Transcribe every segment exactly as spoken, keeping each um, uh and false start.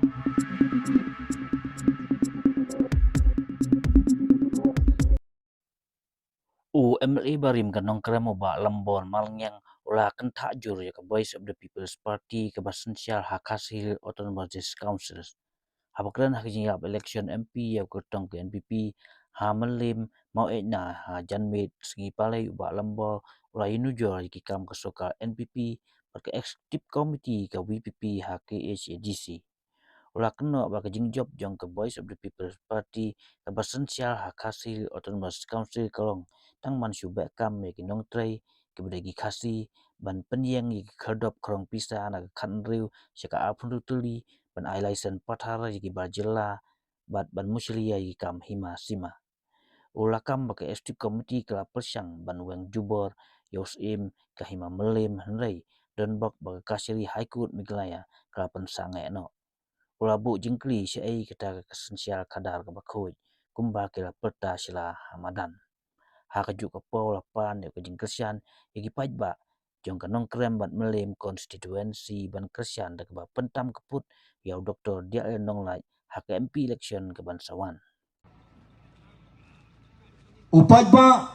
U M L A barim ka Nongkrem u Bah Lambor Malngiang u la kynthah jur ïa ka Voice of the People's Party kaba synshar ha Khasi Hills Autonomous District Council. Haba kren ha ka jingïalap election M P ïa u kyrtong ka N P P ha Mylliem Mawïaid na ha janmiet sngi Palei u Bah Lambor u la ïanujor ïa ki kam ka sorkar N P P bad ka Executive Committee ka V P P ha K H A D C. U la kynnoh ba ka jingjop jong ka Voice of the People Party kaba synshar ha Khasi Hills Autonomous Council ka long tang ban shu beh kam ïa ki nongtrei kiba dei ki Khasi ban pynïeng ïa ki khyrdop khrong pisa na ka khathynriew sha ka arphew hynriew tylli ban ai license pathar ïa ki bar jylla bad ban mushlia ïa ki kam hima sima. U la kam ba ka Executive Committee ka la pyrshang ban weng jubor ïa u Syiem ka Hima Mylliem hynrei donbok ba ka Kachari High Court Meghalaya ka la pynsangeh noh. U la buh jingkylli shaei kata ka synshar khadar kaba khuid kumba ki la pyrta sha la ha madan. Ha kajuh ka por u la pan ïa ka jingkyrshan ïa ki paidbah jong ka Nongkrem bad Mylliem constituency ban kyrshan da kaba pyntam ka put ïa u Doktor D R L Nonglait ha ka M P election ka ban sa wan. U paidbah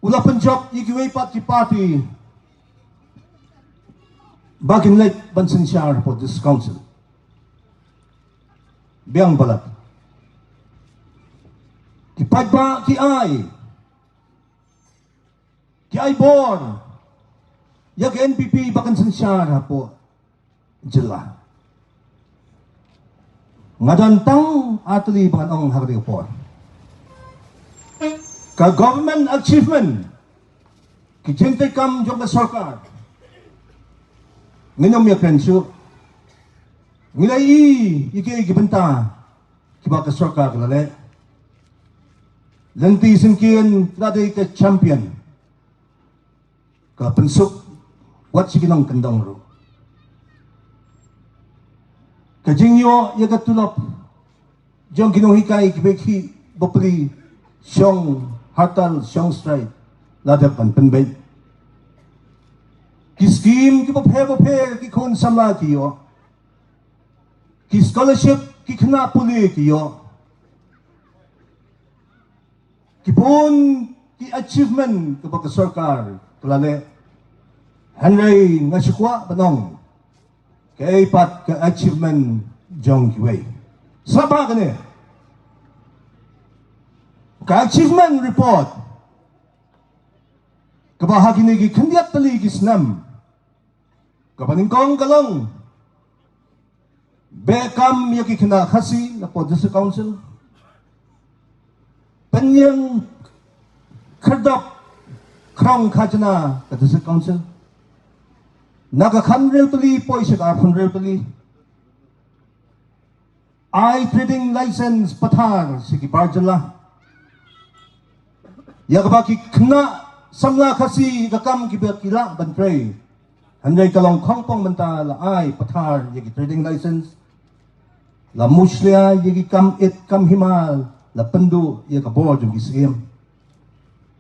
u la pynjop ïa kiwei pat ki party ba kin leit ban synshar hapoh District Council. Biang palat. Ki paidbah ki ai ki ai bor ïa ka N P P ba kan synshar hapoh jylla. Nga don tang ar tylli ba ngan ong ha kane ka por. Ka government achievement, ki jingtreikam jong ka sorkar, ngin ym ïakren shuh. Ngi la ïohi ïa ki, ïa ki bynta kiba ka sorkar ka la leh. Lynti Syngkien ka la dei ka champion, ka pynsuk wat sha ki nongkyndong ruh. Ka jingïoh ïa ka tulop jong ki nonghikai kiba khih bapli, shong hartal shong strike, la dep ban pynbeit. Ki skim kiba pher bapher ki khun samla ki ïoh. Ki scholarship ki khynnah pule ki ïoh. Ki bun ki achievement kaba ka sorkar ka la leh. Hynrei nga shu kwah ban ong kaei pat ka achievement jong kiwei. Sngap ba kane ka achievement report kaba ha kine ki khyndiat tylli ki snem kaba nyngkong ka long beh kam ïa ki khynnah Khasi napoh District Council. Pynïeng khyrdop khrong khajna ka District Council na ka khathynriew tylli poi sha ka arphew hynriew tylli. Ai trading license pathar sha ki bar jylla ïa kaba ki khynnah samla Khasi ka kam kiba ki lah ban trei. Hynrei ka long khongpong mynta la ai pathar ïa ki trading license, la mushlia ïa ki kam it kam hima, la pynduh ïa ka bor jong ki syiem.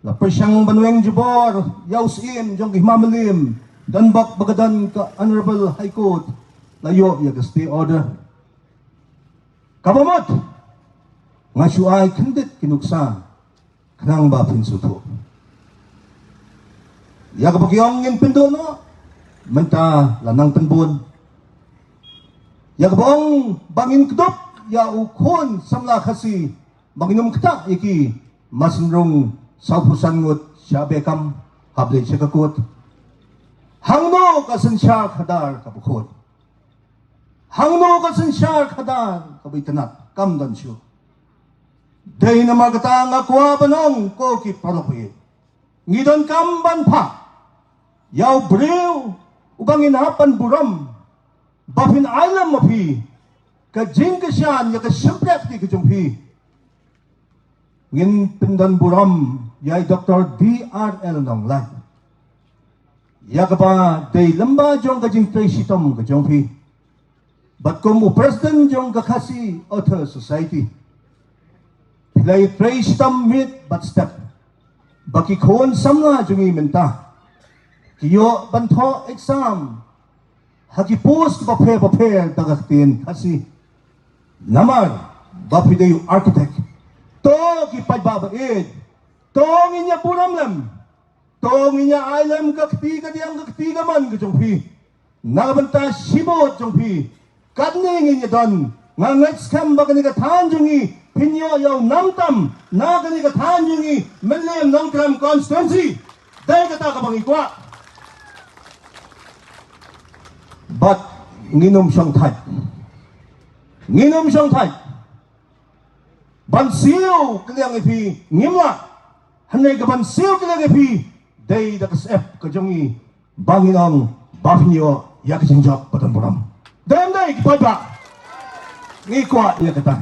La pyrshang ban weng jubor ïa u syiem jong ki Hima Mylliem, donbok ba ka don ka Honorable High Court, la ïoh ïa ka stay order. Kaba mut nga shu ai khyndiat ki nuksa khnang ba phin sngewthuh. Ïa kaba ki ong ngin pynduh noh mynta la nang pynbun. Ïa kaba ong ba ngin kdup ïa u khun samla Khasi ba ngin ym ktah ïa ki, Masenrung sawphew san ngut sha beh kam, hap leit sha ka court. Hangno ka synshar khadar kaba khuid? Hangno ka synshar khadar kaba itynnad? Kam don shuh. Dei namar kata nga kwah ban ong ko ki paralok, ngi donkam ban phah ïa u briew uba ngin hap ban burom ba phin ai lem ma phi ka jingkyrshan ïa ka shympriahti ka jong phi. Ngin pyndon burom ïa i Doktor D R L Nonglait ïa kaba dei lymba jong ka jingtrei shitom ka jong phi bad kum u president jong ka Khasi Author Society. Phi la ïatrei shitom miet bad step ba ki khun samla jong ngi mynta ki ïoh ban thoh exam ha ki post bapher bapher da ka ktien Khasi. Namar ba phi dei u architect. To ki paidbah ba ïeit, to ngin ïa burom lem, to ngin ïa ai lem ka kti ka diang ka kti ka mon ka jong phi. Na ka bynta shibun jong phi, katne ngin ïa don. Nga ngeit skhem ba kane ka thaiñ jong ngi phin ïoh ïa u nam tam na kane ka thaiñ jong ngi, Mylliem Nongkrem constituency. Dei kata kaba ngi kwah. Bad ngin ym shong thait, ngin ym shong thait ban siew kylliang ïa phi, ngim lah. Hynrei ka ban siew kylliang ïa phi dei da ka syep ka jong ngi ba ngin ong ba phin ïoh ïa ka jingjop ba don burom. Dei ym dei ki paidbah? Ngi kwah ïa kata.